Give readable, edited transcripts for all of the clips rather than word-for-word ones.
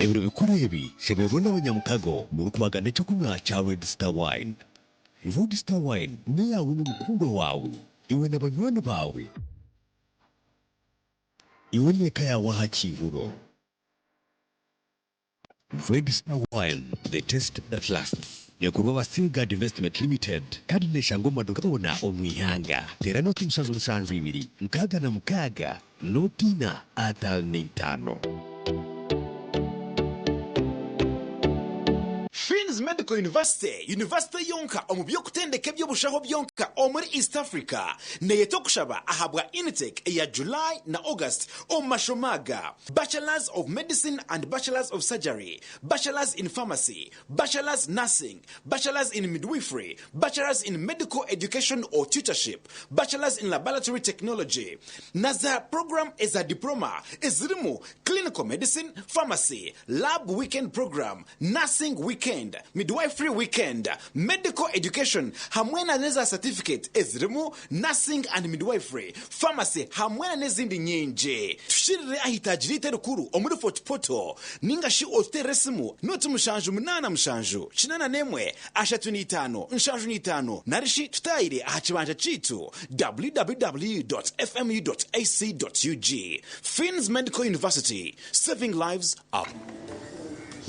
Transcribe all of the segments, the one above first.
Ebiro bikuru ebi, shemererwa n'abanyamukago murikubagana eky'okunywa kya Red Star Wine. Red Star Wine n'eyaawe n'omukundwa waawe, iwe na banywani baawe, iwe n'eka yaawe aha kiihuro. Red Star Wine, the taste that lasts. Neekorwa aba Seagard Investment Limited kandi neeshangwa omu maduuka goona omu ihanga. Teera nooti 72 66 nooti ina 55. Fiennes Medical University, yunivasite yonka omu by'okutendeka eby'obushaho byonka omuri East Africa, neyeta okushaba ahabwa intake eya July na August omu mashomo aga, Bachelors of Medicine and Bachelors of Surgery, Bachelors in Pharmacy, Bachelors Nursing, Bachelors in Midwifery, Bachelors in Medical Education or Tutorship, Bachelors in Laboratory Technology, na za puroguraamu eza Diploma ezirimu Clinical Medicine, Pharmacy, Lab Weekend Program, Nursing Weekend, Midwifery Weekend, Medical Education hamwe na n'eza satifiketi ezirimu Nursing and Midwifery, Pharmacy hamwe na n'ezindi nyingi. Tushirire aha itaagi ryaitu erikuru omuri Fort Portal ninga shi otuteerere esimu noti 7 7 81 35 75 nari shi tutaayire aha kibanja kyaitu www.fmu.ac.ug. Fiennes Medical University, saving lives our.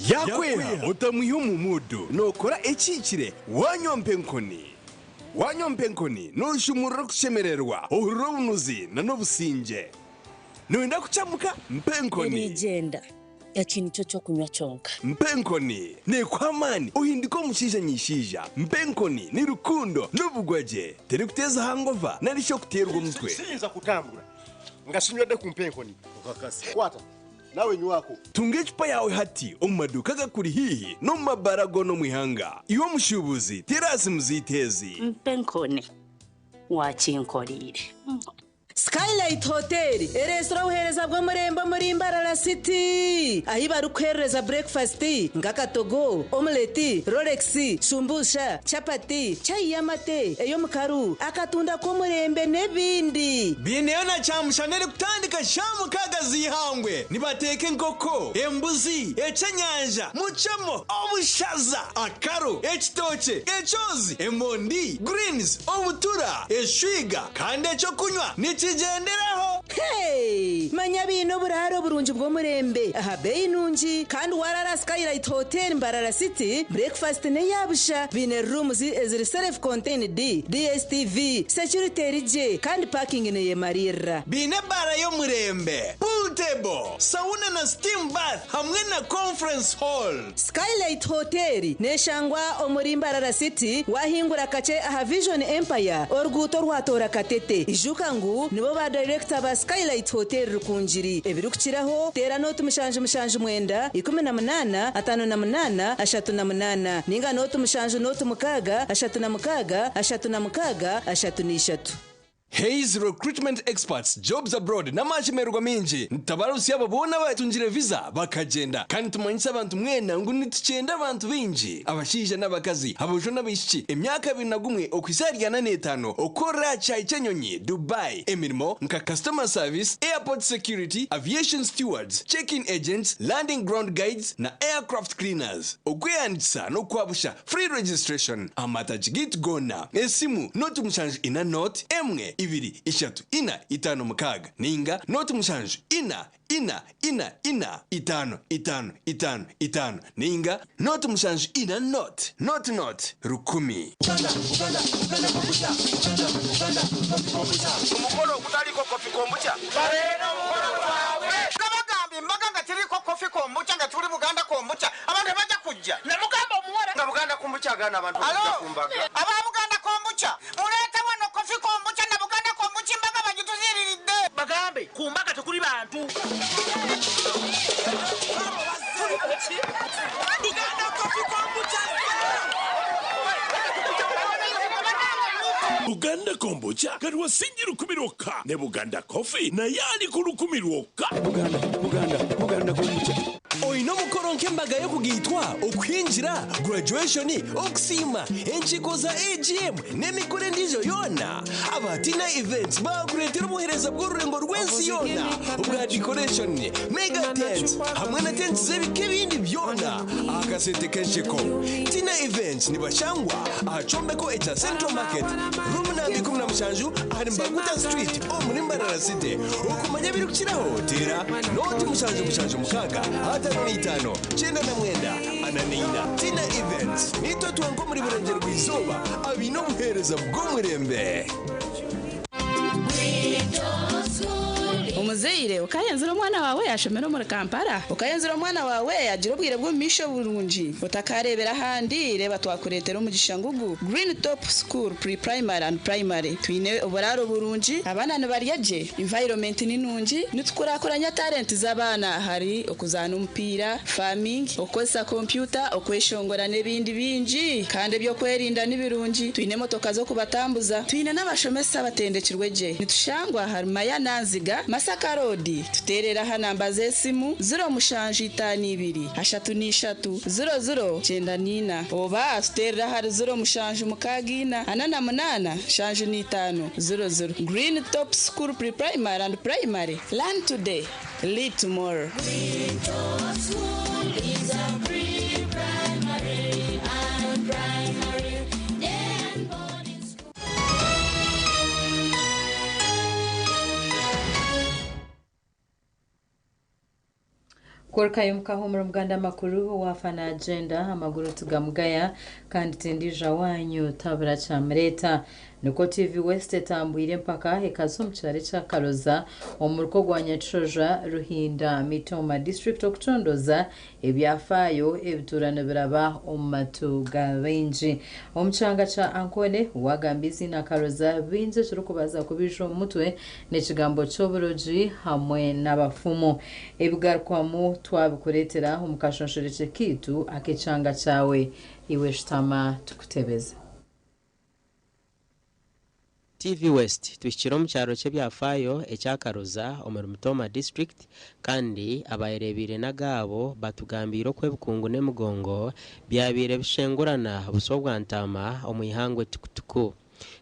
Yaakweha otamwiha omu muudu. Nookora ekihikire waanywa mpa enkoni. Waanywa mpa enkoni nooshumurura okushemererwa, ohurira obunuzi n'obusingye. Nooyenda kucamuka? Mpa enkoni. Eriigyenda, Eki nikyo ky'okunywa kyonka. Mpa enkoni. Neekuha amaani ohinduke omushaija nyaishaija. Mpa enkoni ni rukundo n'obugwagye. Terikuteeza hangova nari shi okuteerwa omutwe. Siyinza kutambura nga sinywedde ku mpa enkoni. Kwata. Nawe nywako. Tunga ecupa yaawe hati omu maduuka agakuri haihi n'omu mabaara goona omu ihanga. Iwe omushuubuzi, teera aha simu zaitu ezi. Mpa enkoni wakinkoreire. Skylight Hotel ereetsire obuheereza bw'omurembe omuri Mbarara City ahi barikukuheerereza burekifasiti nk'akatogo, omuleti, rolex, shumbusha, chapati, chai y'amate, ey'omukaru, akatunda k'omurembe n'ebindi. Baineyo na kyamushana erikutandika shaaha mukaaga z'eihangwe. Nibateeka enkoko, embuzi, ekyenyanja, mucemo, obushaza, akaro, ekitookye, ekyozi, emondi, greens, obutura, eshwiga kandi ekyokunywa nikigyenderaho. Hey! Manya baine oburaaro burungi bw'omurembe aha beeyi nungi kandi waraara Skylight Hotel Mbarara City, breakfast n'eya busha. Baine rooms eziri self contained, DSTV, security eri gye kandi parking neyemariirira. Baine ebaara y'omurembe, pool table, sauna na steam bath hamwe na conference hall. Skylight Hotel neshangwa omuri Mbarara City wahingura kakye aha Vision Empire oruguuto orwatoora Katete. Ijuka ngu nibo ba dayirekita ba Skylight Hotel Rukungiri. Ebirikukiraho teera nooti 7 7 9 18 58 38 ninga nooti 7 nooti 6 36 36 33. Hays Recruitment Experts Jobs Abroad n'amashemererwa maingi nitutabarutsya abo boona abatungire visa bakagyenda kandi tumanyise abantu mwena ngu nitukyenda abantu baingi abashaija n'abakazi aboojo n'abaishiki emyaka 21 okuhitsya ahari 45 okukorera aha kishaayi ky'enyonyi Dubai emirimo nka customer service, airport security, aviation stewards, check-in agents, landing ground guides na aircraft cleaners. Okwehandiikisa n'okwabusha free registration amatagi gaitu goona esimu noti 7 4 0 1 2 3 4 5 6 ninga noti 7 4 4 4 4 5 5 5 5 ninga noti 7 4 0 0 0 1000. Omukolo ogutaliiko coffee kombucha. Baleeta omukolo gwabwe. Nabagambye embaga nga teriiko coffee kombucha nga tuli Buganda kombucha abantu tebajja kujja. Namugamba omuwala. Nga Buganda kombucha agaana abantu okujja ku mbaga. Aba Buganda kombucha muleete wano coffee kombucha na Buganda kombucha embaga bagituziriridde. Bagambe ku mbaga tekuli bantu. Buganda coffee kombucha. Buganda kombucha kati wasingi 1,000 lwokka ne Buganda coffee naye ali ku 1,000 lwokka. Buganda, Buganda, Buganda kombucha. Oine omukoro nk'embaga y'okugaitwa, okuhingira, graduation, okusiima, enkiiko za AGM n'emikoro endiijo yoona? Aba Tina Events baakureetera obuheereza bw'orurengo rw'ensi yoona obwa decoration, mega tents hamwe na tents z'ebika ebindi byona aha kasente k'ensheko. Tina Events nibashangwa aha kyombeko ekya Central Market, room namba 17 ahari Mbaguta Street omuri Mbarara City. Okumanya ebirikukiraho teera nooti 776 55 99 44. Tina Events, niitwe twenka omuri Burengyerwa-izooba abaine obuheereza bw'omurembe. Omuzaire okayenzire omwana waawe yashomera omuri Kampala? Okayenzire omwana waawe yagira obwire bw'omumaisho burungi? Otakareebera ahandi, reeba twakureetera omugisha ngugu Green Top School Pre-Primary and Primary. Twine oburaaro burungi, abaana nibarya gye, environment ni nungi, nitukurakuranya talent z'abaana ahari okuzaana omupiira, farming, okukozesa kompyuta, okweshongora n'ebindi bingi. Kandi eby'okwerinda ni birungi, twine emotoka z'okubatambuza, twine n'abashomesa abatendekirwe gye. Nitushangwa ahari Mayana Nziga, Masaka Road. Tuteerere aha namba z'esimu, 0752 33 00 94 oba tuteerere ahari 0764 48 75 00. Green Top School Pre-Primary and Primary, learn today, lead tomorrow. Kworukayo mukahumura omuganda amakuru owaafa naagyenda amaguru tigamugaya kandi tindiija waanyu tabura kyamureeta. Nikwo TV West etambwire empaka ekaza omu kyaro ekya Karoza omu muruka ogwa Nyakishoja, Ruhinda, Mitooma disiturikiti okucondoza ebyafaayo ebituura nibiraba omu matu ga baingi. Omu kyanga kya Ankole, waagamba eiziina Karoza baingi ekirikubaasa kubaija omu mutwe n'ekigambo ky'oburogi hamwe n'abafumu. Ebigarukwamu twabikureetera omu kashonshorekye kaitu ak'ekyanga kyawe. Iwe shutama tukutebeze. TV West tuhikire omu kyaro ky'ebyafaayo ekya Karoza omuri Mitooma District kandi abayereebeire n'agaabo batugambiire oku ebikungu n'emigongo byabaire bishengurana buso bwa ntaama omu ihangwe tukutuku.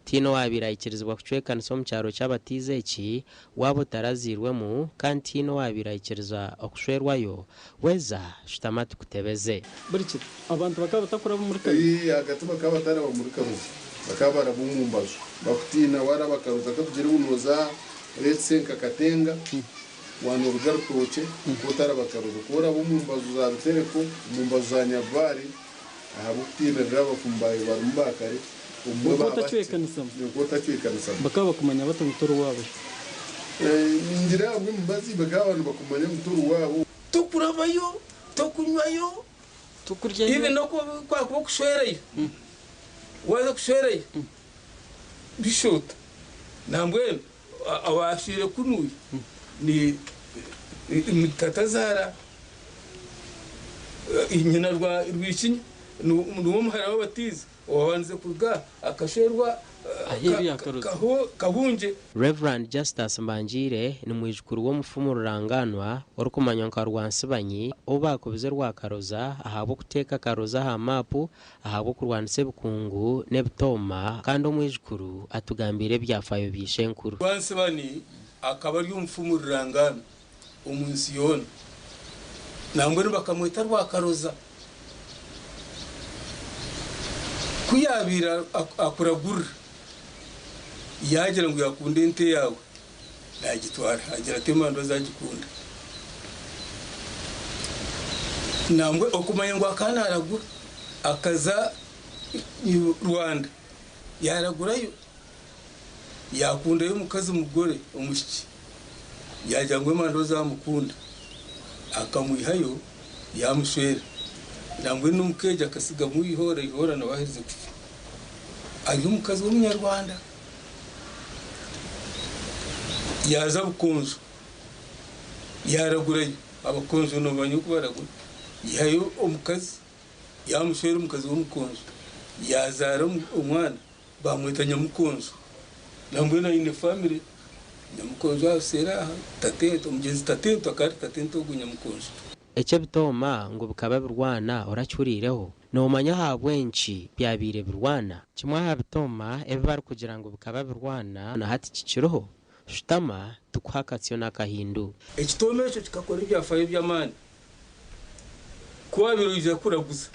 Tihaine owaabaire aikirizibwa kucwekanisa omu kyaro ky'abatiizi eki waaba otarazairwemu, kandi tihaine owaabaire aikiriza okushwerwayo. Weeza, shutama tukutebeze. Buri kiro, abantu bakaba batakuraba omuri Karuzi. Ii, Ahagati bakaba bataraba muri Karuzi, bakaba baraba omu mbaju. Bakutiina waaraba Karuzi akakugire ngu nooza let's say nka Katenga, waanoruga Rutookye, ku otaraba Karuzi. Ku oraba omu mbaju za Bitereko, omu mbaju za Nyabibaare, Ahabw'okutiinirira abafumu baawe barimu ba kare, obumwe Kwonka baabahikire. otacwekanisamu. Kwonka otacwekanisamu. Bakaba bakumanya bata ngu tori waabo? Ningira ahabw'emibazi bakaba nibakumanya ngu tori waabo. Tokurabayo, tokunywayo, even n'oku kwakuba okushwerayo, waaza kushwerayo bishoota. Nambwenu owaashwire kunuya ni tatazaara nyina Rwikinya, niwe muhara w'abatiizi owabandize kuruga aha akashwerwa Aheeru ya Karozi. Kahungye. Rev. Justus Mbangiire ni mwijukuru w'omufumu rurangaanwa orikumanywa nka Rwansibanyi ou baakubize Rwakaroza ahabw'okuteeka Karoza aha maapu ahabw'okurwanisa ebikungu n'ebitooma kandi omwijukuru atugambiire ebyafaayo bya ishenkuru. Rwansibani akaba ari omufumu rurangaanwa omu nsi yoona. Nambwenu bakamweta Rwakaroza. Ku yaabaire akuragurira, yaagira ngu yaakunda ente yaawe, naagitwara. Agira ati emandwa zaagikunda. Nambwe okumanya ngu akaba naaragura, akaza Rwanda yaaragurayo. Yaakundayo omukazi mugore, omwishiki, yaagira ngu emandwa zaamukunda, akamwihayo yaamushwera. Nambwenu n'omuka egyo akatsigamu eihoora, eihoora nawe aherize kufa ari omukazi w'omunyarwanda. Yaaza Bukonjo yaaragurayo, Abakonjo noomanya oku baragura, yaihayo omukazi yaamushwera omukazi w'omukonjo, yaazaara omwana. Bamweta Nyamukonjo. Nambwenu aine family. Nyamukonjo aha seeri aha, Tatento, omugyenzi Tatento akaba ari Tatento ogwo Nyamukonjo. Eky'ebitooma ngu bikaba birwana orakihuriireho? Noomanya ahabw'enki byabaire birwana? Kimwe aha bitooma ebi barikugira ngu bikaba birwana na hati kikiriho? Shutama tukuhe akatsyo n'akahindu. Ekitooma ekyo kikakora ebyafaayo by'amaani. Ku waabaire oija kuraguza,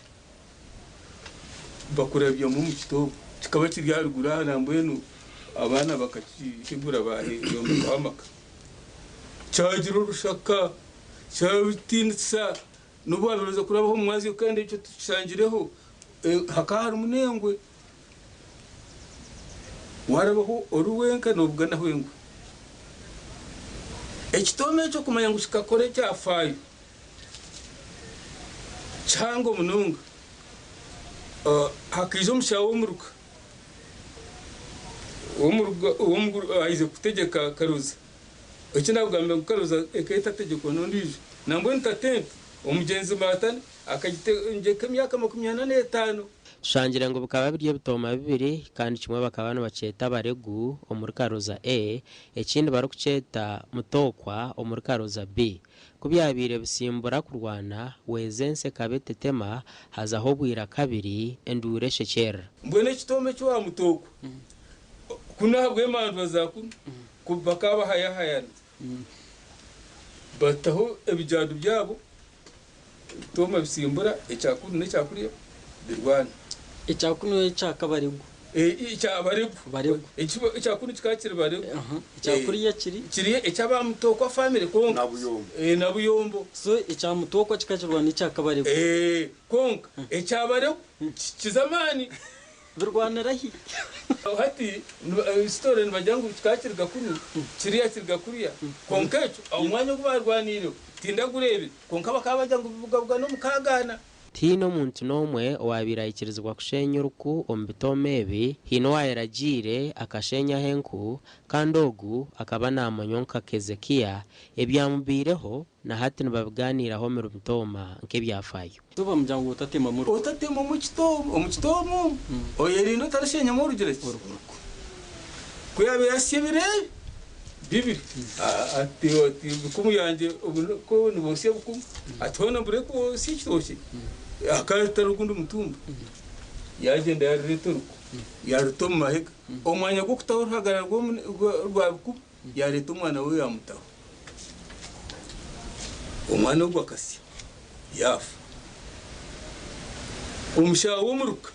bakurabyamu omu kitooma. Kikaba kiri aharuguru aha nambwenu abaana bakakihigura baayombekaho amaka. Kyagira orushaka, kyatiinisa, n'obu waabaire oza kurabaho omu mwazyo kandi ekyo tukishangireho, hakaba harimu n'engwe. Waarabaho ori wenka noobuganaho engwe. Ekitooma ekyo kumanya ngu kikakora ekyafaayo kihango munonga, hakaija omushaho w'omuruka aija kutegyeka Karoza. Eki naakugambira ngu Karoza ekaba etategyekwa n'ondiijo. Nambwenu Tatente omugyenzi Mbaatani akagitegyeka emyaka 45. Tushangire ngu bikaba biri ebitooma bibiri kandi kimwe bakaba nibakyeta Baregu omuri Karoza A ekindi barikukyeta Mutokwa omuri Karoza B. Ku byabaire bisimbura kurwana, weeza ensi ekaba etetema, hazaho obwira kabiri, enduuru eshekyerera. Mbwenu ekitooma eky'owa Mutokwa kunu ahabw'emandwa za kunu ku bakaba bahayahayana bataho ebijaadu byabo Ebitooma bisimbura ekya kunu n'ekya kuriya birwana. Ekya kunu ekya kabaregu. Ekya baregu. Baregu. Ekya kunu kikaba kiri baregu. Ekya kuriya kiri? Kiri eky'aba Mutokwa family kwonka. Na Buyombo. Na Buyombo. So ekya Mutokwa kikaba kirwana ekya kabaregu. Kwonka ekya baregu kikiza amaani. Birwanira hi? Hati sitore nibagira ngu kikaba kiriga kunu, kiriya kiriga kuriya, kwonka ekyo omwanya ogu baarwaniireho tindagureebire, kwonka bakaba bagira ngu bibugabugana omu kaagaana. Tihaine omuntu n'omwe owaabaire aikirizibwa kusheenya oruku omu bitooma ebi, haine owaayeragiire akasheenyaho enku, kandi ogu akaba naamanywa nka Kezekiya, ebyamubaireho Na hati nibabigaaniiraho omuri Mitooma nk'ebyafaayo. Toba muryango otatemamu oruku. Otatemamu ekitooma, omu kitooma omu, oyerinde otarisheenyamu orugira ki? Oruku. Ku yaabaire asya ebiro ebi bibiri, ati ati bikumu yangye obu ku niboosya bukumu, ati hoona mbure kwosya ekitookye, hakaba hatariho ogundi mutumba. Yaagyenda yaarureeta oruku, yaaruta omu mahega. Omwanya gw'okutaho oruhagara rwa bikumu, Yaareeta omwana we yaamutaho. Omwana ogwo akasya, yaafa. Omushaho w'omuruka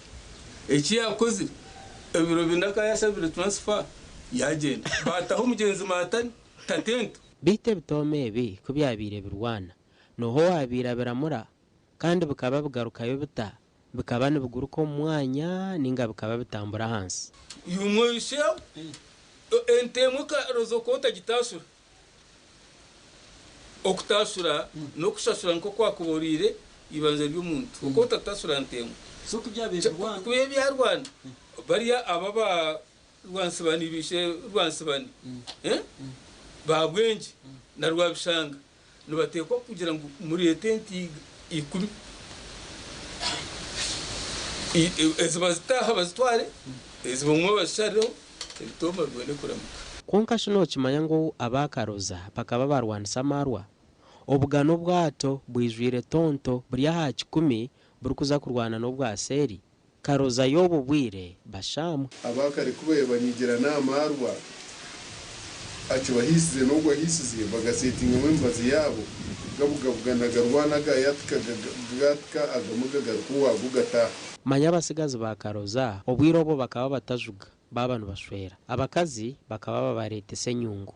eki yaakozire, ebiro bina akaba yaashabire transfer yaagyenda. Baataho omugyenzi Maatani, Tatento. Beitu ebitooma ebi ku byabaire birwana, n'oha owaabaire abiramura? Kandi bikaba bigarukayo bita? Bikaba nibiguruka omu mwanya nainga bikaba bitambura ahansi? Yumwoyusheho ente emwe ekaroza oku otagitaashura. Okutaashura n'okushashura nk'oku wakuba oriire eibanja ry'omuntu. Oku otatasura nte emwe. Ku ebyarwana bariya aba ba Rwansibani baishe Rwansibani ba Bwengye na Rwabishanga Nibateekwa kugira ngu mureete ente ikumi, ezi bazitaaha bazitware, ezi bamwe bazisharireho, ebitooma bibone kuramuka. Kwonka shi nookimanya ngu aba Karoza bakaba barwanisa amaarwa? Obugana obwato bwijwire tonto buri aha kikumi burikuza kurwana n'obwa seeri. Karoza y'obu bwire bashaamwe. Abaakare ku baabaire banyigira n'amaarwa, akibahiisize n'ogu ahiisize bagaseetingamu emibazi yaabo, gabugabugana garwana gaayatika gaatika agamwe gagaruka owaago gataaha. Manya abatsigazi ba Karoza obwire obwo bakaba batajuga baaba nibashwera. Abakazi bakaba babareetesa enyungu.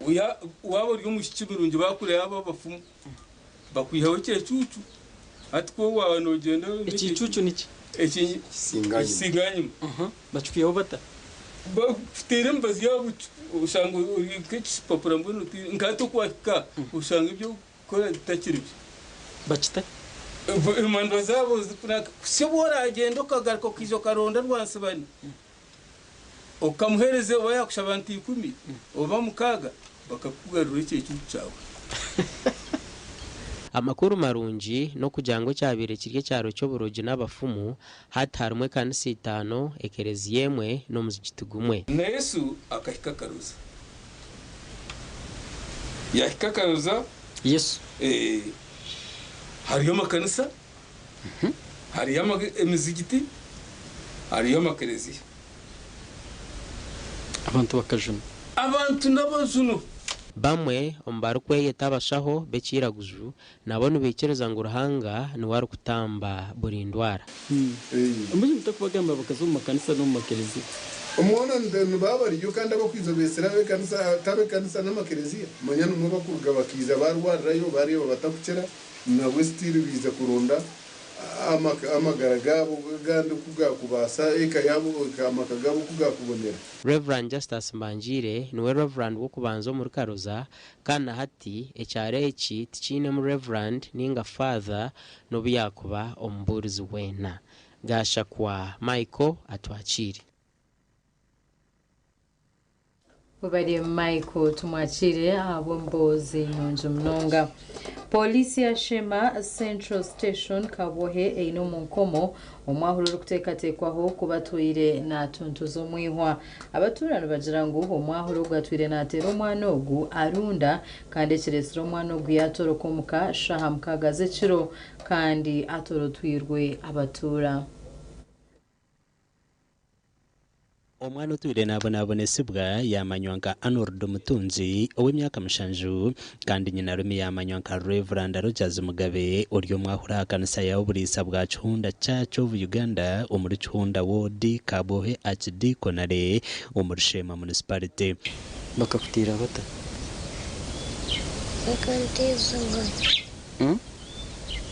Waaba ori omwishiki murungi baakureeba abo abafumu bakwihaho ekyecuucu. Hati ku waaba noogyenda oine Ekicuucu niki? Ekisinganyima. Bakikwihaho bata? Bakuteera emibazi yaabo oshanga ori nk'ekipapura mbwenu nka hati oku waahika oshanga eby'okukora bitakiri byo. Bakita? Emandwa zaabo zikunaaka. Kuhitsya obu oragyenda okagaruka okaija okaronda rwansibani Okamuheereza oba yaakushaba nte ikumi oba mukaaga, bakakugarurira ekyecuucu kyawe. Amakuru marungi n'okugira ngu ekyabaire kiri ekyaro ky'oburogi n'abafumu, hati harimu ekanisa itaano, ekereziya emwe n'omuzigiti gumwe. Na Yesu akahika akaroza. Yahika akaroza. Yesu. Ee. Hariyo amakanisa, hariyo emizigiti, hariyo amakereziya. Abantu bakajunwa. Abantu n'abajunwa. Bamwe omu barikweyeta abashaho b'ekiiraguju nabo nibaikiriza ngu Ruhanga niwe arikutamba buri ndwara. Mbwenu mutakubagambira bakaza omu makanisa n'omu makereziya. Omwana nibaba bariyo kandi abakwiza beesire ab'ekanisa ti ab'ekanisa n'amakereziya manya nimwo bakuruga bakaija barwarirayo bareeba batakukira nabwe still baija kuronda amagara gaabo agandi oku gaakubaasa eka yaabo amaka gaabo oku gaakubonera. Rev. Justus Mbangiire niwe Rev. W'okubanza omuri Karoza kandi na hati ekyaro eki tikiinemu Rev. Ninga Father n'obu yaakuba omubuurizi weena. Gashakwa Michael atwakiire. Webare Michael tumwakiire ahabw'emboozi nungi munonga. Pooriisi ya Sheema Central Station Kabwohe eine omu nkomo omwahuri orikuteekateekwaho kuba atwire natuntuza omwihwa. Abatuura nibagira ngu omwahuri ogu atwire nateera omwana ogu arunda kandi ekireetsire omwana ogu yatoroka omuka shaaha 6 z'ekiro kandi atorotwirwe abatuura. Omwana otwire naabonabonesibwa yaamanywa nka Anorld Mutunzi ow'emyaka 7 kandi nyinarume yaamanywa nka Rev. Rogers Mugabe ori omwahuri aha kanisa ya Oburiisa bwa Kihunda Church of Uganda omuri Kihunda Ward, Kabwohe Archdeaconry omuri Sheema Municipality. Bakakuteera bata? Bakanteeza waaya.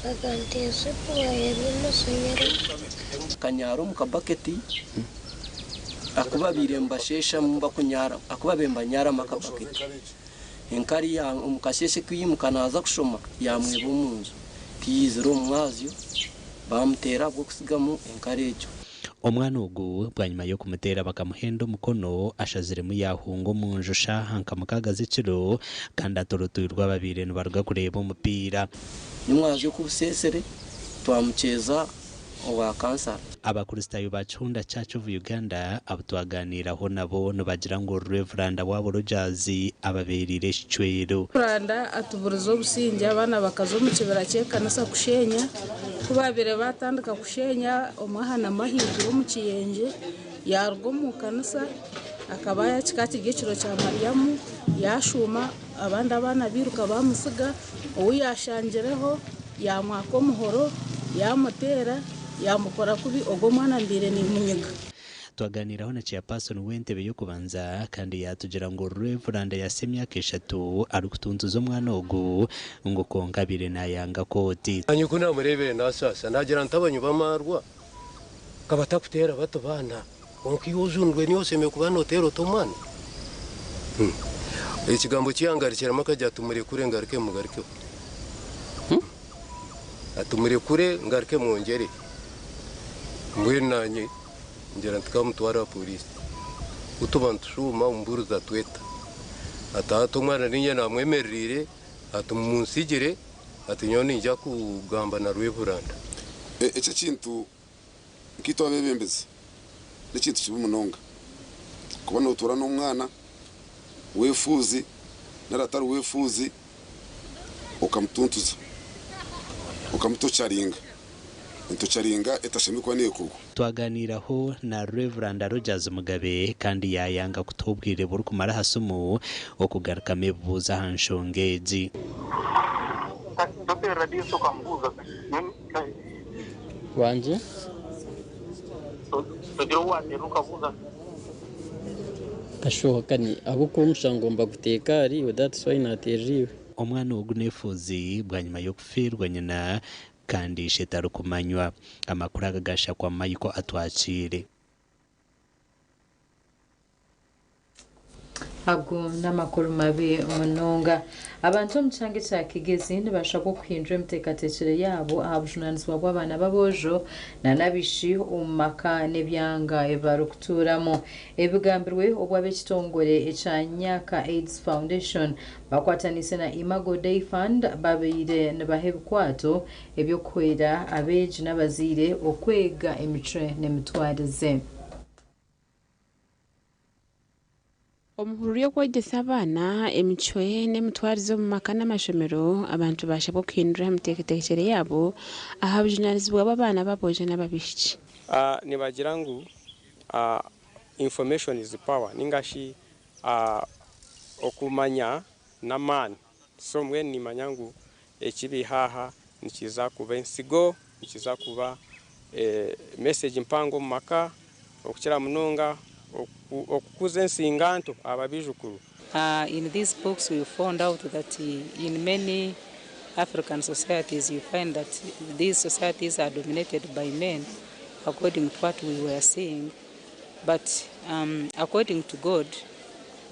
Bakanteeza ebiwaaya by'amashanyarazi. Nkanyara omu kabaketi aku babaire nibasheeshamu bakunyara, aku babaire nibanyaramu akabaketi. Enkari omu kasheeshe ku yaimuka naaza kushoma, yaamweba omu nju. Ku yaizire omu mwazyo, baamuteera ahabw'okutsigamu enkari egyo. Omwana ogu bwanyima y'okumuteera bakamuhenda omukono, ashaziremu yaahunga omu nju shaaha nka 6 z'ekiro kandi atorotwirwe ababaire nibaruga kureeba omupiira. Nyomwazyo ku buseesere, twamukyeza owa kansara. Abakristaayo ba Kihunda Church of Uganda abu twaganiiraho nabo nibagira ngu Revuranda waabo Rogers ababeereire ekicwero. Revuranda atuburize obusingye abaana bakaza omu kibira ky'ekanisa kushenya. Ku baabaire baatandika kushenya, omwe ahanama ahaiguru omu kiyenje yaaruga omu kanisa akaba kikaba kiri ekiro kya Mariamu yaashuuma abandi abaana bairuka baamutsiga, ou yaashangireho yaamwaka omuhoro yaamuteera yaamukora kubi ogwo omwana mbaire niimunyiga. Twaganiiraho na Chairperson w'entebe y'okubanza kandi yaatugira ngu Revuranda yasa emyaka eshatu arikutuntuza omwana ogu ngu kwonka abaire naayanga kooti. Naanye ku naamureebire naasaasa, naagira nti abanywi b'amaarwa ka batakuteera bati baana, kwonka iwe ojundwe niiwe oshemereire kuba nooteera ota omwana? Ekigambo ki yangarukiramu akagira ati murekure ngaruke mugarukeho. Ati murekure ngaruke mwongyere. Mbwenu naanye ngira nti kamutware aha pooriisi. Ku tuba nitushuuma omubuurizi atweta. Ati hati omwana niinye naamwemerereire, ati mumunsigire, ati nyowe niinyija kugamba na Rweburanda. Eki ekintu nkaitwe abeebembezi n'ekintu kibi munonga kuba nootuura n'omwana w'efuuzi nari atari w'efuuzi okamutuntuza, okamutocaringa, entocaringa etashemereire kuba neekorwa. Twaganiiraho na Rev. Rogers Mugabe kandi yaayanga kutuha obwire burikumara aha simu okugarukamu ebibuuzo aha nshonga egi. Wangye. Kashohoka ni ahabw'okuba omushango nibaguteeka ahariiwe that's why naateerera iwe. Omwana ogu n'efuuzi bwanyima y'okufeerwa nyina kandi ishe tarikumanywa. Amakuru aga gashakwa Michael Atwakiire. Ago n'amakuru mabi munonga. Abantu omu kyanga ekya Kigezi nibashabwa okuhindura emiteekateekyere yaabo aha bujunaanizibwa bw'abaana b'aboojo n'abaishiki omu maka n'ebyanga ebi barikutuuramu. Ebigambirwe obu ab'ekitongore ekya Nyaka AIDS Foundation bakwataniise na Imago Dei Fund babaire nibaha ebikwato eby'okuhwera abeegi n'abazaire okwega emicwe n'emitwarize. Omuhururu y'okwegyesa abaana emicwe n'emitwarize omu maka n'amashomero, abantu bashabwa okuhindura aha miteekateekyere yaabo aha bujunaanizibwa bw'abaana b'aboojo n'abaishiki. Nibagira ngu information is power ninga shi okumanya n'amaani so mbwenu nimanya ngu ekiri aha nikiza kuba ensigo, nikiza kuba message mpango omu maka okukira munonga okukuza ensinganto aba baijukuru. In these books we found out that in many African societies you find that these societies are dominated by men according to what we were seeing. But according to God,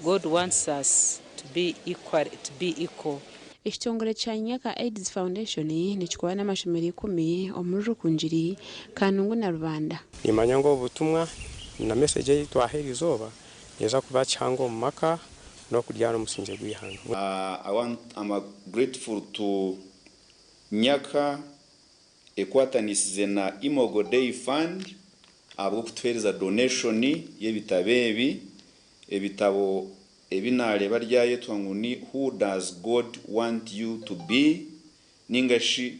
God wants us to be equal, to be equal. Ekitongore kya Nyaka AIDS Foundation nikikora n'amashomero ikumi omuri Rukungiri, Kanungu na Rubanda. Nimanya ngu obutumwa na message ei twaha erizooba neeza kuba kihango omu maka n'okuryana omusingye gw'eihanga. I want, I'm grateful to Nyaka ekwatanisize na Imogo Day Fund ahabw'okutuheereza donation y'ebitabo ebi. Ebitabo ebi naareeba ryayetwa ngu ni Who Does God Want You to Be? ninga shi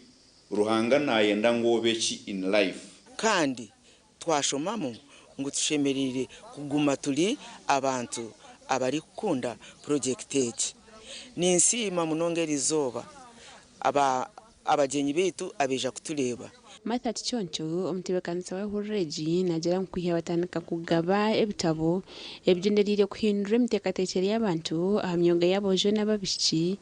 Ruhanga Naayenda ngu Obe Ki in Life? Kandi twashomamu ngu tushemereire kuguma turi abantu abarikukunda purogyekiti egi. Ninsiima munonga erizooba abagyenyi baitu abaija kutureeba. Martha Kiconco, omutebeekanisa w'ehururu egi naagira ngu kwiha batandika kugaba ebitabo ebigyendereire kuhindura emiteekateekyere y'abantu aha myooga y'aboojo n'abaishiki,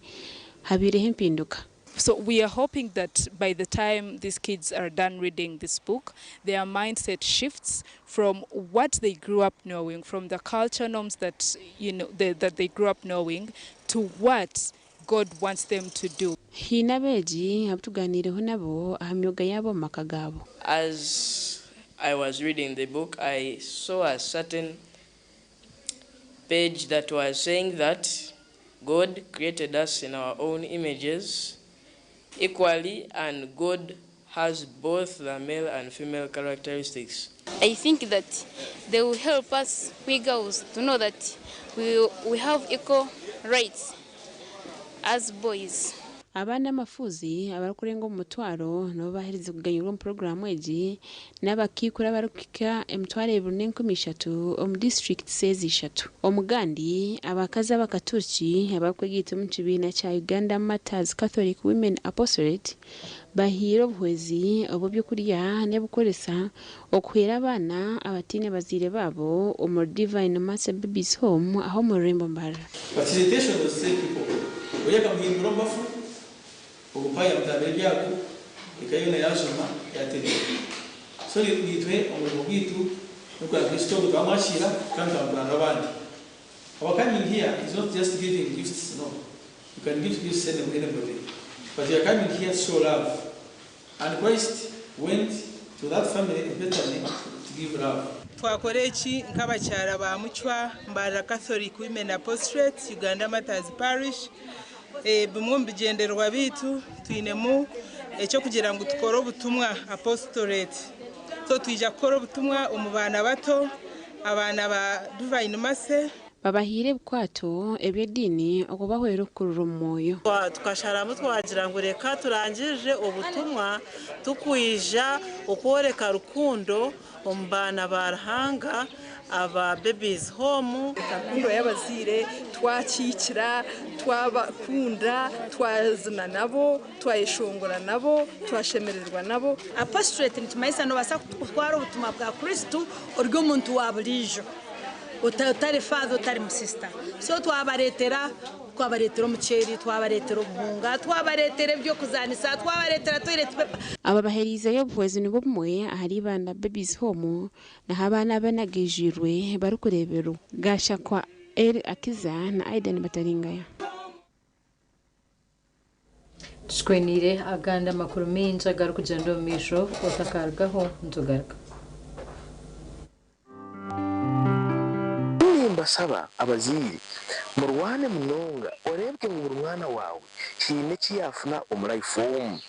habaireho empinduka. So we are hoping that by the time these kids are done reading this book, their mindset shifts from what they grew up knowing, from the culture norms that, you know, they, that they grew up knowing, to what God wants them to do. Haine abeegi abu tugaaniireho nabo aha myooga yaabo omu maka gaabo. As I was reading the book, I saw a certain page that was saying that God created us in our own images equally, and God has both the male and female characteristics. I think that they will help us, we girls, to know that we have equal rights as boys. Abaana amafuuzi abarikurenga omu mutwaro nibo baaherize kuganyirwa omu puroguraamu egi n'abakaikuru abarikuhika 2,300 omu disiturikiti ezi ishatu. Omugandi, abakazi abakaturiki abarikwegaita omu kibiina kya Uganda Martyrs Catholic Women Apostolate bahaire obuhwezi obw'ebyokurya n'ebikoresa okuhwera abaana abataine bazaire baabo omuri Divine Mercy Babies Home aha omu rurembo Mbarara. But his intention was to save people. Obu yakamuhindura omu bafu, obwo mpaho yamutambira ebyago, eka yoona yaajuma, yaatereera. So naitwe omurimo gwaitu n'okuranga Kristo ogwo twamwakiira kandi twamuguranga abandi. Our coming here is not just giving gifts, no. You can give gifts any anybody. But we are coming here to show love. And Christ went to that family in Bethany to give love. Twakora eki nk'abakyara ba Mucwa, Mbarara Catholic Women Apostolate, Uganda Martyrs Parish. Bimwe omu bigyendererwa byaitu twinemu eky'okugira ngu tukore obutumwa, apostolate. So twija kukora obutumwa omu baana bato, abaana ba Divine Mercy. Babahaire ebikwato eby'ediini okubahwera okukurira omu mwoyo. Tukasharamu twagira ngu reka turangirire obutumwa tukwija okworeka rukundo omu baana ba Ruhanga aba Babies Home. Rukundo y'abazaire twakiikira, twabakunda, twazina nabo, twayeshongora nabo, twashemererwa nabo. Apostolate nikimanyisa nobaasa kutwara obutumwa bwa Kristo ori omuntu wa buriijo, otari father, otari musista. So twabareetera twabareetera omuceeri, twabareetera obuhunga, twabareetera eby'okuzaanisa, twabareetera toilet paper. Aba baheeriizeyo obuhwezi nibwo bumwe ahari Ibanda Babies Home naho abaana abanagaijwirwe barikureeberwa Gashakwa Eli Akiza na Aidan Bataringaya. Tukikwiniire agandi amakuru maingi agarikugyenda omu maisho, otakarugaho nitugaruka. Nimbasaba abazaire murwane munonga oreebeke ngu buri mwana waawe haine eki yaafuna omu life omu.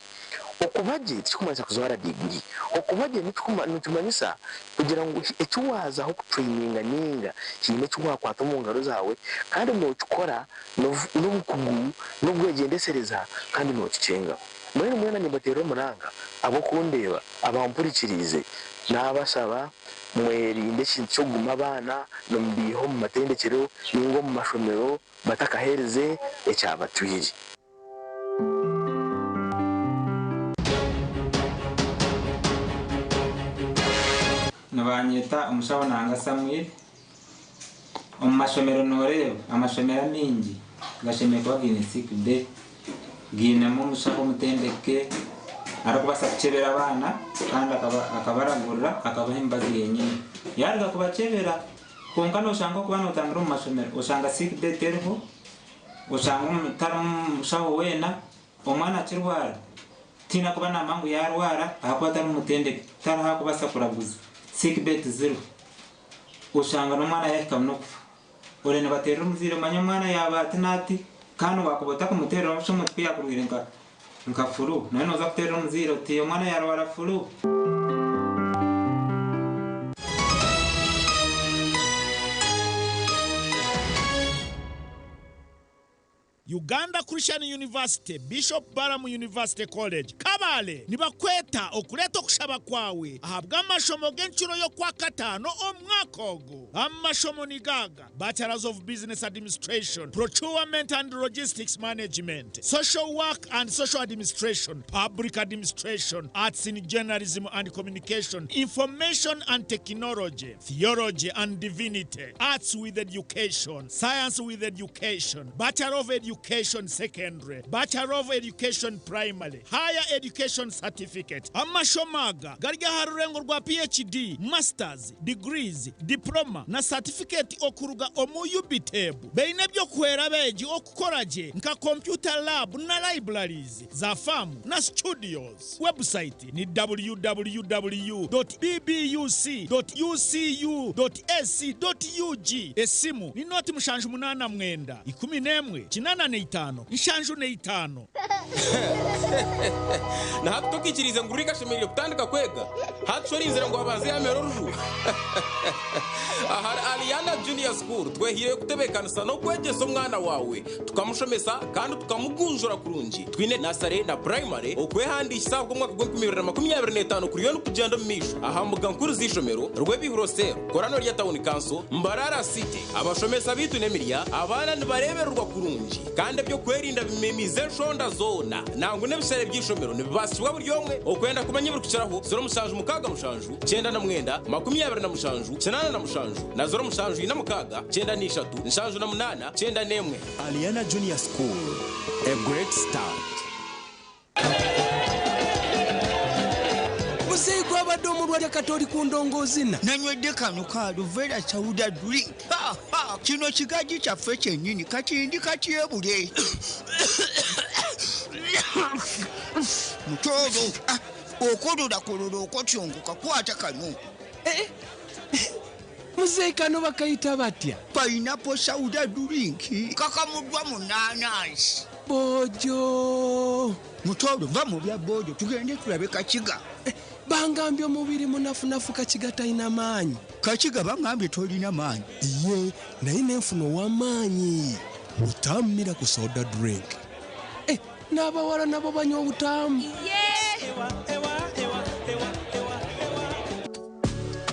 Okuba gye tikirikumanyisa kujwara diguri. Okuba gye nikimanyisa kugira ngu eki waazaho kutureyininga nainga kiine eki waakwata omu ngaro zaawe kandi nookikora n'obukugu, n'obwegyendesereza kandi nookikyengaho. Mbwenu mwena nimbateerera omuranga ahabw'okundeeba, abampurikiriize naabashaba mwerinde ekintu ky'okuguma abaana nimubaiha omu matendekyero nainga omu mashomero batakaheerize ekyabatwire. Nibanyeta omushaho Nanga Samuel. Omu mashomero nooreeba amashomero amaingi gashemereire kuba gaine sick bay, gainemu omushaho omutendeke arikubaasa kukyebera abaana kandi akabaragurira akabaha emibazi yenyini. Yaaruga kubakyebera kwonka nooshanga okuba nootambura omu mashomero oshanga sick bay teriho, oshanga tarimu mushaho weena, omwana akirwara tihaine akuba naamanya ngu yaarwara ahakuba tari mutendeke, tariho akubaasa kuraguza, sick bay tiziriho. Oshanga n'omwana yaahika n'okufa. Ore nibateerera omuzaire omanye omwana yaaba ati n'ati kandi waakuba otakumuteerera busha omuntu ku yaakurwaire nka nka furu nawe nooza kuteerera omuzaire oti omwana yaarwara furu. Uganda Christian University, Bishop Balaam University College, Kabale nibakweta okureeta okushaba kwawe ahabw'amashomo g'encuro y'Okwakataano omwaka ogu. Amashomo nigo aga, Bachelors of Business Administration, Procurement and Logistics Management, Social Work and Social Administration, Public Administration, Arts in Journalism and Communication, Information and Technology, Theology and Divinity, Arts with Education, Science with Education, Bachelor of Education Secondary, Bachelor of Education Primary, Higher Education Certificate. Amashomo aga gari aha rurengo rwa PhD, Masters, Degrees, Diploma na Certificate okuruga omu UBTEB. Baine eby'okuhwera abeegi okukora gye nka Computer Lab na Libraries za faamu na Studios. Website ni www dot bbuc dot ucu dot ac dot ug. Esimu ni noti 79 11 85 75. Na hati tokaikiriize ngu Rick ashemereire kutandika kwega? Hati shi orinzire ngu abanze yaamera oruju? Ahari Aliana Junior School twehaireyo kutebeekanisa n'okwegyesa omwana waawe. Tukamushomesa kandi tukamugunjura kurungi. Twine nasare na purayimare. Okwehandiikisa ahabw'omwaka gw'entumi ibiri na makumyabiri n'etaano kuriyo nikugyenda omu maisho aha mbuga nkuru z'eishomero, Rwebihuro Cell, Korano rya Tawuni Kanso, Mbarara City. Abashomesa baitu n'emirya, abaana nibareebererwa kurungi kandi eby'okwerinda bimemiize enshonda zoona. Nangwa n'ebishare by'eishomero nibibaasibwa buri omwe. Okwenda kumanya ebirikukiraho, 0767 99 27 87 na 0746 93 78 91. Aliana Junior School, a great start. Muzeeyi gwabadde omulwadde kati oli ku ndongoozina. Nanywedde kano ka Luvera Sauda drink. Ha, ha, kino kigaji kyaffe kyennyini kati ndi katyebule. Mutooro, ah, okolola kolola okotyongoka kwata kano. Eh, muzeeyi kano bakayita batya? Pineapple Sauda drink kakamuddwa mu naanansi. Bojo. Mutooro va mu bya bojo tugende tulabe Kakiga. Eh, bangambye omubiri munafunafu Kakiga talina maanyi. Kakiga bangambye tolina maanyi. Ye, naye nenfuna ow'amaanyi. Butammira ku soda drink. Eh, n'abawala nabo banywa obutaamu.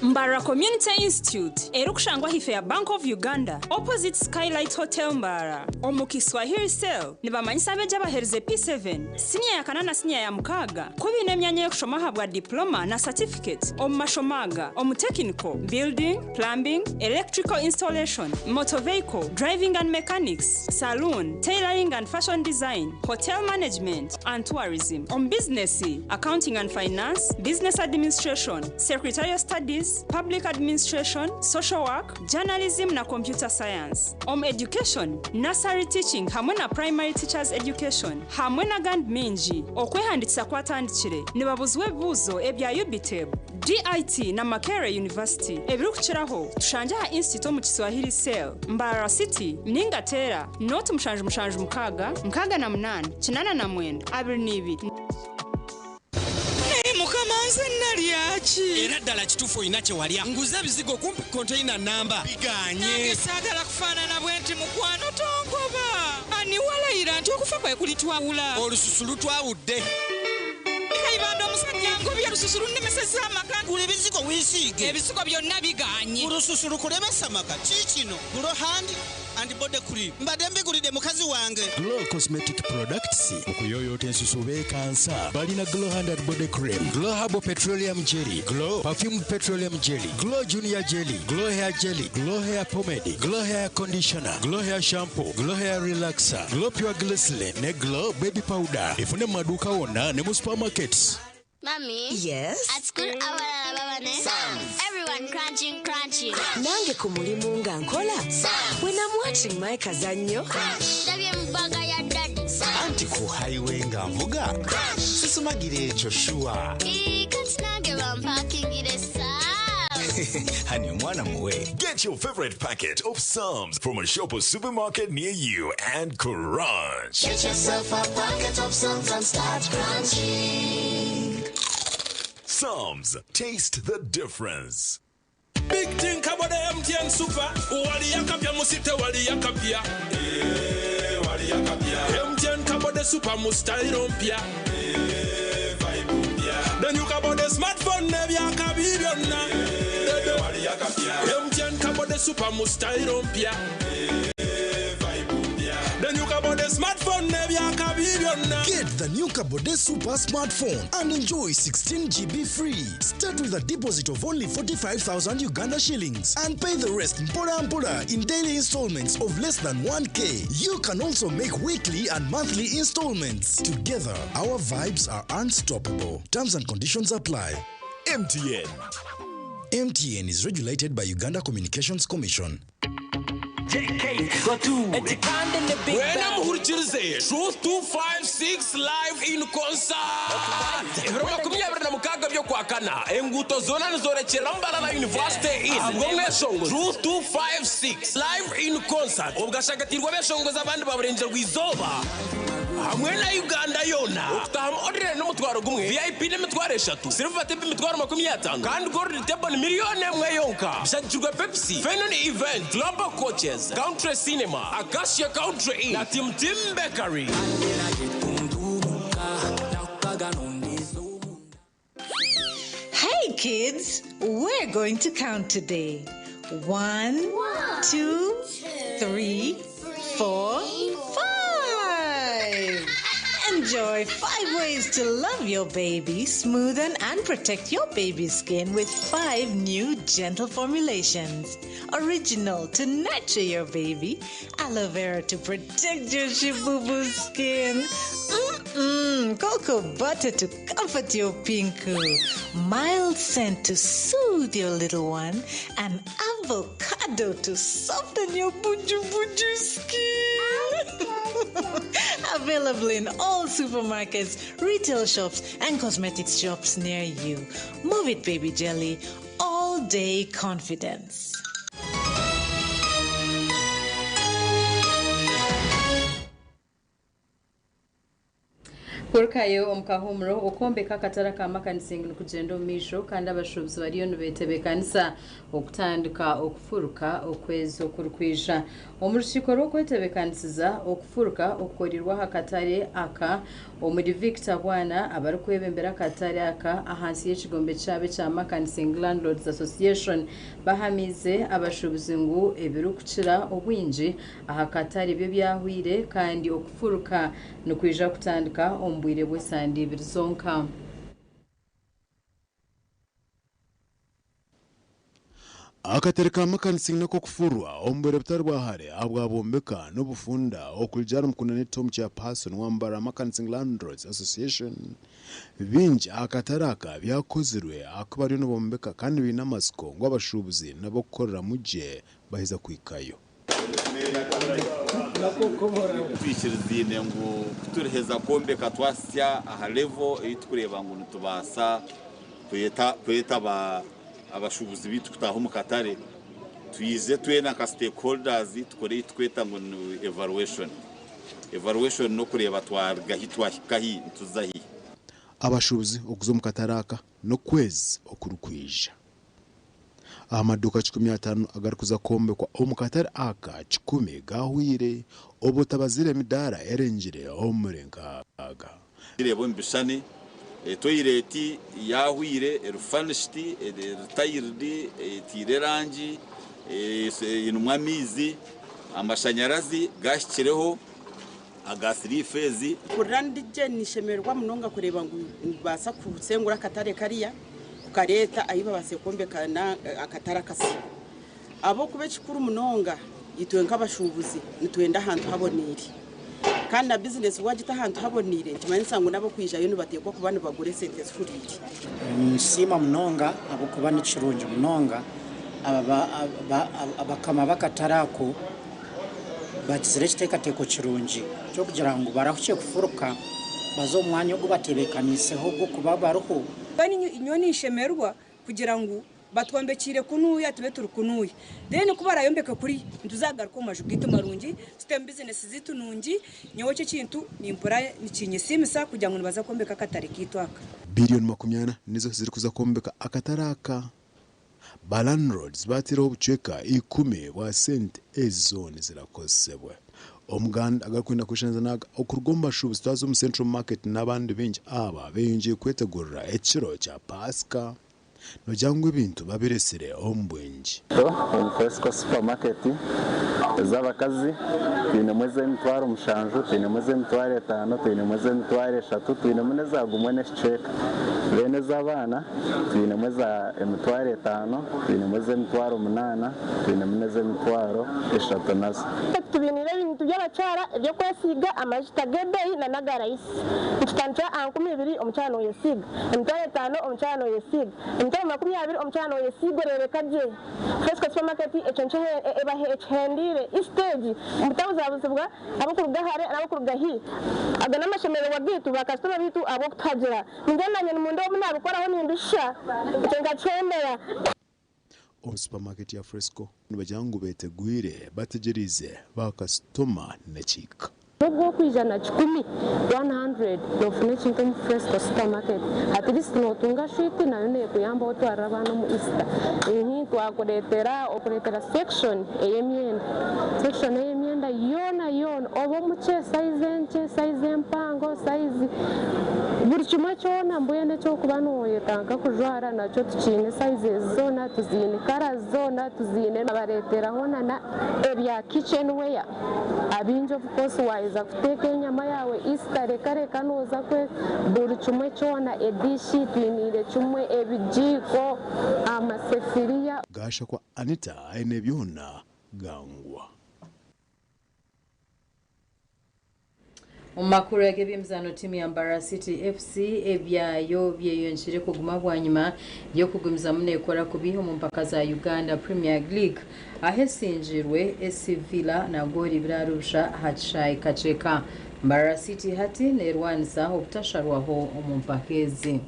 Mbarara Community Institute erikushangwa ahaifo ya Bank of Uganda opposite Skylight Hotel Mbarara omu Kiswahili Cell nibamanyisa abeegi abaheerize P7 siniya ya kana na siniya ya mukaaga ku biine emyanya y'okushoma ahabwa diploma na certificate omu mashomo aga omu technical building plumbing electrical installation motor vehicle driving and mechanics saloon tailoring and fashion design hotel management and tourism omu business accounting and finance business administration secretarial studies public administration social work journalism na computer science omu education nursery teaching hamwe na primary teachers education hamwe n'agandi mingi. Okwehandikisa kwatandikire nibabuzwa ebibuuzo ebya UBTEB, DIT na Makerere University. Ebirikukiraho tushangye aha institute omu Kiswahili Cell, Mbarara City, ninga teera 0776 68 22. Maama nze nalya ki? Era ddala kituufu olina kye walya. Nguze ebizigo kumpi konteyina nnamba bigaanye. Nange saagala kufaanana bwe nti mukwano tongoba. Ani walayira nti okufa kwe kulitwawula? Olususu lutwawudde. Kayibanda omusajja ngobye olususu lunnemesezza amaka. Gula ebizigo weesiige. Ebizigo byonna bigaanye. Olususu lukulemesa amaka. Kiikino Glow Hand and Body Cream. Mbadde mbigulidde mukazi wange. Glow Cosmetic Products okuyoyoota ensusu beekansa balina Glow Hand and Body Cream, Glow Herbal Petroleum Jelly, Glow Perfumed Petroleum Jelly, Glow Junior Jelly, Glow Hair Jelly, Glow Hair Pomade, Glow Hair Conditioner, Glow Hair Shampoo, Glow Hair Relaxer, Glow Pure Glycerin ne Glow Baby Powder. Efune mu maduuka wonna ne mu supermarkets. Mommy. Yes? At school, abalala baba ne. Everyone crunching, crunching. Nange ku mulimu nga nkola. When I'm watching my kazannyo. Ndabye mu bbaga ya daddy. Anti ku highway nga nvuga sisumagira ekyo sure. Ii, kati nange bampakingire Sam's. Hani omwana muwe. Get your favorite packet of Psalms from a shop or supermarket near you and crunch. Get yourself a packet of Psalms and start crunching. Psalms, taste the difference. Big thing about the MTN Super. Waliyakapya musite waliyakapya. MTN kabode super mu style mpya. Then you kabode smartphone nebyakabi byonna. MTN kabode super mu style mpya. Then you kabode smartphone nebyakabi byonna. Get the new Kabode Super smartphone and enjoy 16 GB free. Start with a deposit of only 45,000 Uganda shillings and pay the rest mpola mpola in daily installments of less than 1K. You can also make weekly and monthly installments. Together, our vibes are unstoppable. Terms and conditions apply. MTN. MTN is regulated by Uganda Communications Commission. Wena muhurikirize Truth 256 live in concert ebiro 26 by'okwakana enguuto zoona nizorekyera Mbarara University Inn ahabwo mweshongozi Truth 256 live in concert obwashagatirwa abeshongozi abandi baburengyerwa izooba hamwe na Uganda yoona okutahamu ordinary n'omutwaro gumwe VIP n'emitwaro 3 silver table emitwaro 50 kandi gold table ni miliyoni 1 yonka bishagikirwe Pepsi Fenon Event Global Coaches Country Cinema Acacia Country Inn na Tim Tim Bakery. Hey kids, we're going to count today. 1, 2, 3, 4, 5. Enjoy 5 ways to love your baby, smoothen and protect your baby's skin with 5 new gentle formulations. Original to nurture your baby, aloe vera to protect your shibubu skin, cocoa butter to comfort your pinku, mild scent to soothe your little one, and avocado to soften your buju buju skin. Available in all supermarkets, retail shops, and cosmetics shops near you. Move it, baby jelly. All day confidence. Kurukayo omu kahumuro okwombeka akatare ka Makanising nikugyenda omu maisho kandi abashuubuzi bariyo nibetebeekanisa okutandika okufuruka okwezi okurikwija. Omu rukiiko rw'okwetebeekanisiza okufuruka okukorirwe aha katare aka omuri Victor Bwana abarikwebembera akatare aka ahansi y'ekigombe kyabo ekya Makanising Landlords Association bahamize abashuubuzi ngu ebirikukira obwingi aha katare byo byahwire kandi okufuruka nikwija kutandika omu bwire bw'esande ibiri zonka. Akatare ka Makanising nako kufurwa omu bwire butari bwa hare ahabwabombeka n'obufunda okurijana omukunda ne Tom Chairperson wa Mbarara Makanising Landlords Association. Bingi akatare aka byakozirwe ahakuba bariyo nibombeka kandi biine amatsiko ngu abashuubuzi n'abokukoreramu gye baheza kuhikayo. Twikiriziine ngu kuturiheza kwombeka twasya aha level ei tukureeba ngu nitubaasa kweta abashuubuzi baitu kutaaha omu katare twize twena nka stakeholders tukore ei tukweta ngu ni evaluation. Evaluation n'okureeba twaruga hi twahika hi nituza hi. Abashuubuzi okuza omu katare aka n'okwezi okurikwija. Aha maduuka 150 agarikuza kwombekwa omu katare aka, 100 gahweire obwo tabazire emidaara erengire omuri nkaaga. Reeba omu bishushani, toyireti yaahwaire, eri fanishiti, eri tayiridi, etaire erangi, einemu amaizi, amashanyarazi gahikireho aga siriifeezi. Mpurira ndi gye nishemererwa munonga kureeba ngu nibaasa kusengura akatare kariya kukareeta ahu babaasize kwombeka akatare akasya. Ahabw'okuba ekikuru munonga itwe nk'abashuubuzi nitwenda ahantu haboneire. Kandi na bizinesi waagita ahantu haboneire nikimanyisa ngu n'ab'okwijayo nibateekwa kuba nibagura esente zihuriire. Ninsiima munonga ahabw'okuba ni kirungi munonga abakama b'akatare ako bagizire ekiteekateeko kirungi ky'okugira ngu barahukye kufuruka baze omu mwanya ogu batebeekaniiseho ogw'okuba bariho. Mbwenu nyowe ninshemererwa kugira ngu batwombekiire kunuuya tube turi kunuuya then ku barayombeke kuriya nituzagaruka omu maju gaitu marungi tutemu bizinesi zaitu nungi nyowe ekyo ekintu nimpurira nikinyesiimisa kugira ngu nibaza kwombeka akatare kaitu aka. Biiriyoni 40 nizo zirikuza kwombeka akatare aka. Ba landlords bataireho obucweka ikumi bwa sente ezo nizirakozesebwa. Omuganda agarikwenda kweshanza naga okuruga omu bashuubuzi twaza omu Central Market n'abandi baingi aba beyongyire kwetegurira ekiro kya Paasika. Nogira ngu ebintu babiretsire omu bwingi. Omu Fresco Supermarket ez'abakazi twinemu ez'emitwaro 7, twinemu ez'emitwaro 5, twinemu ez'emitwaro 3, twinemu n'eza gumwe n'ekicweka. Then ez'abaana twinemu eza emitwaro 5, twinemu ez'emitwaro 8, twinemu n'ez'emitwaro 3 nazo. Tubiniire ebintu by'abakyara eby'okwesiiga, amajuta g'ebeeyi na n'aga rayisi. Nitutandikira aha 2000 omukyara nooyesiiga, 5000 omukyara nooyesiiga, 200,000 omukyara nooyesiiga oreebeka gye. Fresco Supermarket ekyo nikyo ekihendeire. Easter egi mutabuzabuzibwa ab'okuruga hare n'ab'okuruga haihi. Aga n'amashemererwa gaitu baakasitoma baitu ahabw'okutuhagira. Ningira naanye nimunda obu naabikoraho nimbishusha, ekyo nkakyemera. Omu supermarket ya Fresco nibagira ngu betegwire bategyereize ba kasitoma n'ekihika. N'obu okwija na kikumi, 100, nofuna ekintu omu Fresco supermarket. At least notunga swiiti nayo nekuyamba otwarira abaana omu Easter. Ihi twakuretera okuretera section ey'emyenda. Section ey'emyenda yoona yoona oba omukye, size enkye, size empango, size buri kimwe kyona mbwenu ekyokuba noyetanka kujwara nakyo tukiine sizes zoona tuziine, colours zoona tuziine. Bareteraho na na ebya kitchen ware. Abaingi of course waheza kuteeka enyama yaawe Easter reka reka nooza kwe buri kimwe kyona edishi twiniire kimwe ebigiiko, amasefiriya. Gashakwa Anita aine byona gangwa. Omu makuru ag'eby'emizaano tiimu ya Mbarara City FC ebyayo byeyongyire kuguma bwanyima y'okugumizamu neekora kubi omu mpaka za Uganda Premier League ahu esingirwe SC Villa na goolo ibiri ahari busha aha kishaayi Kakyeka. Mbarara City hati neerwanisa obutasharwaho omu mpaka ezi.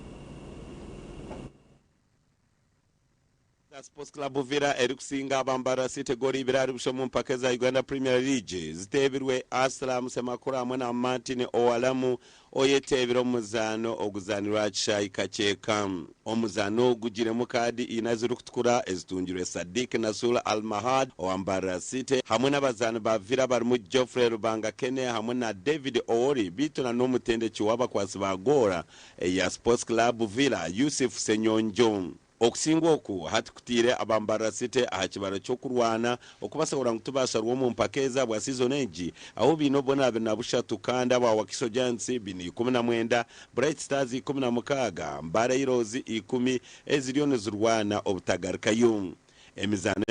Za Sports Club Villa erikusinga aba Mbarara City goolo ibiri ahari busha omu mpaka eza Uganda Premier League ziteebirwe Aslam Ssemakula hamwe na Martin Owalamu oyeteebire omu muzaano oguzaanirwe aha kishaayi Kakyeka. Omuzaano ogu gugiremu kaadi ina zirikutukura ezitungirwe Sadiq Nasur Al Mahad owa Mbarara City hamwe n'abazaani ba Villa barimu Geoffrey Rubanga Kene hamwe na David Owori beitu na n'omutendeki w'abakwatsi ba goora eya Sports Club Villa Yusuf Ssenyonjo. Okusingwa oku hati kutaire aba Mbarara City aha kibaro ky'okurwana okubasohora ngu tibasharwa omu mpaka ezi ahabwa sizoni egi ahu baine obubonero 23 kandi aba Wakiso Giants baine 19, Bright Stars 16, Mbale Heroes 10 eziriyo nizirwana obutagarukayo. Emizaano ya.